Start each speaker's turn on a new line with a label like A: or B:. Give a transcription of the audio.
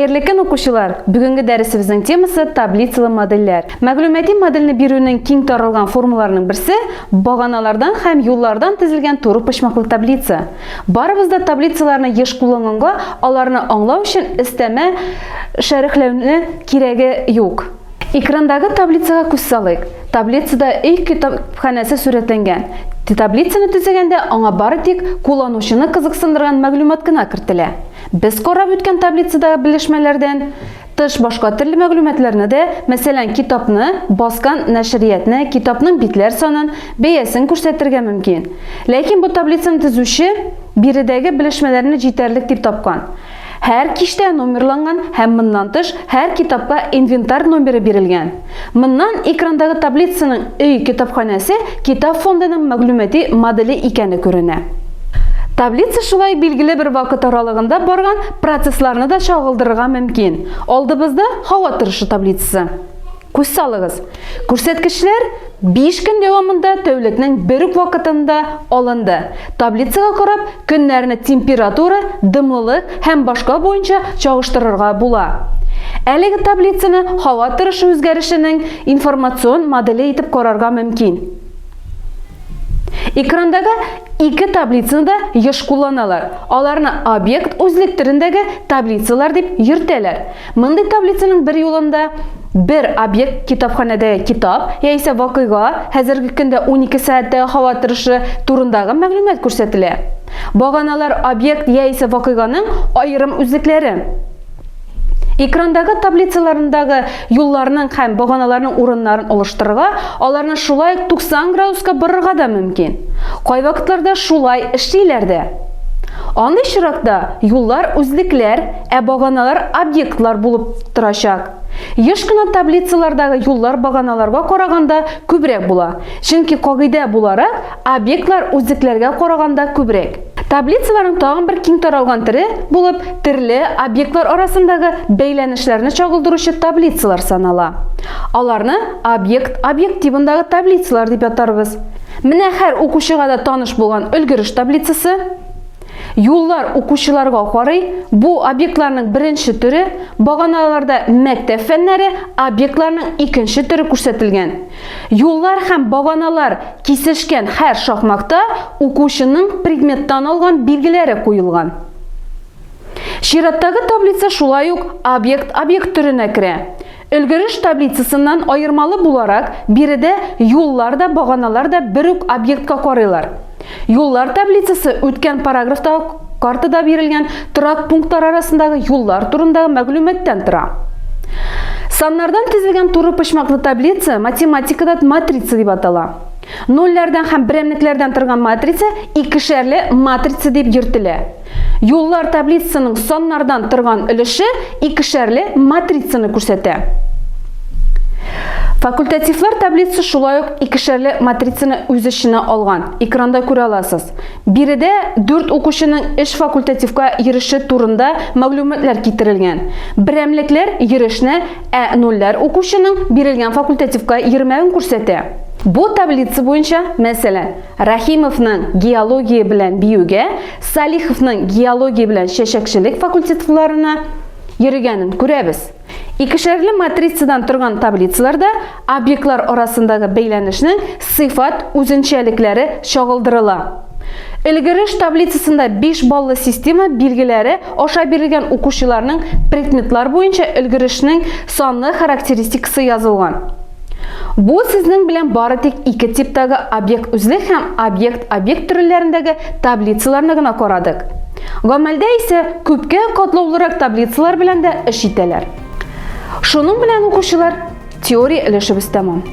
A: Хәерле көн, укучылар! Бүгенге дәресебезнең темасы таблицалы модельләр. Мәгълүмати модельне бирүнең киң таралган формаларының берсе баганалардан һәм юллардан төзелгән туры почмаклы таблица. Барыбыз да таблицаларны еш кулланганга, аларны аңлау өчен өстәмә шәрехләүне кирәге юк. Экрандагы таблицага күз салыйк. Таблицада өй китапханәсе сурәтләнгән. Таблицаны төзегәндә аңа бары тик кулланучыны кызыксындырган мәгълүмат кына кертелә. Без карап үткән таблицадагы белешмәләрдән тыш башка төрле мәгълүматларны да, мәсәлән, китапны баскан нәшриятны, китапның битләр санын, бәясен күрсәтергә мөмкин. Ләкин бу таблицаны төзүче биредәге белешмәләрне җитәрлек дип тапкан. Һәр киштә номерланган һәм моннан тыш һәр китапка инвентарь номеры бирелгән. Моннан экрандагы таблицаның өй китапханәсе китап фондының мәгълүмати моделе икәне күренә. Таблица шулай билгеле бер вакыт аралыгында барган процессларны да чагылдырырга мөмкин. Алдыбызда һава торышы таблицасы. Күз салыгыз. Күрсәткечләр 5 көн дәвамында тәүлекнең бер үк вакытында алынды. Таблицага карап, көннәрне температура, дымлылык һәм башка буенча чагыштырырга була. Әлеге таблицаны һава торышы үзгәрешенең информацион моделе итеп карарга мөмкин. Экрандагы ике таблицаны да еш кулланалар. Аларны объект үзлек төрендәге таблицалар дип йөртәләр. Мондый таблицаның бер юлында бер объект китапханәдәге китап яисә вакыйга, хәзерге көндә 12 сәгатьтәге һава торышы турындагы мәгълүмат күрсәтелә. Баганалар объект яисә вакыйганың аерым үзлекләре. Экрандагы таблицаларындагы юлларның һәм баганаларның урыннарын алыштырырга, аларны шулай ук 90 градуска борырга да мөмкин. Кайвакытларда шулай эшлиләр дә. Андый очракта юллар үзлекләр, ә баганалар объектлар булып торачак. Еш кына таблицалардагы юллар баганаларга караганда күбрәк була, чөнки кагыйдә буларак, объектлар үзлекләргә караганда күбрәк. Таблицаларның тагын бер киң таралган төре булып төрле объектлар арасындагы бәйләнешләрне чагылдыручы таблицалар санала. Аларны объект-объект тибындагы таблицалар дип атарбыз. Менә һәр укучыга да таныш булган өлгереш таблицасы. Юллар укучыларга карый. Бу объектларның беренче төре, баганаларда мәктәп фәннәре, объектларның икенче төре күрсәтелгән. Юллар һәм баганалар кисешкән һәр шакмакта укучының предметтан алган билгеләре куелган. Чираттагы таблица шулай ук объект-объект төренә керә. Өлгереш таблицасыннан аермалы буларак, биредә юллар да, баганалар да бер үк объектка карыйлар. Юллар таблицасы үткән параграфтагы картада бирелгән торак пунктлар арасындагы юллар турындагы мәгълүматтан тора. Саннардан төзелгән туры почмаклы таблица математикада матрица дип атала. Нольләрдән һәм берәмлекләрдән торган матрица икешәрле матрица дип йөртелә. Юллар таблицасының саннардан торган өлеше икешәрле матрицаны күрсәтә. Факультативлар таблицасы шулай ук икешәрле матрицаны үз эченә алган. Экранда күрә аласыз. Биредә дүрт укучының эш факультативка йөреше турында мәгълүматлар китерелгән. Берәмлекләр йөрешне, ә нольләр укучының бирелгән факультативка йөрмәвен күрсәтә. Бу таблица буенча, мәсәлән, Рәхимовның геология белән биюгә, Салиховның геология белән чәчәкчелек факультативларына йөрегәнен күрәбез. Икешәрле матрицадан торган таблицаларда объектлар арасындагы бәйләнешнең сыйфат үзенчәлекләре чагылдырыла. Өлгереш таблицасында 5 баллы система билгеләре аша бирелгән укучыларның предметлар буенча өлгерешнең санлы характеристикасы язылган. Бу сезнең белән бары тик ике типтагы объект-үзлек һәм объект-объект төрләрендәге таблицаларны гына карадык. Гамәлдә исә күпкә катлаулырак таблицалар белән дә эш итәләр. Шуның белән, укучылар, теория өлешебез тәмам.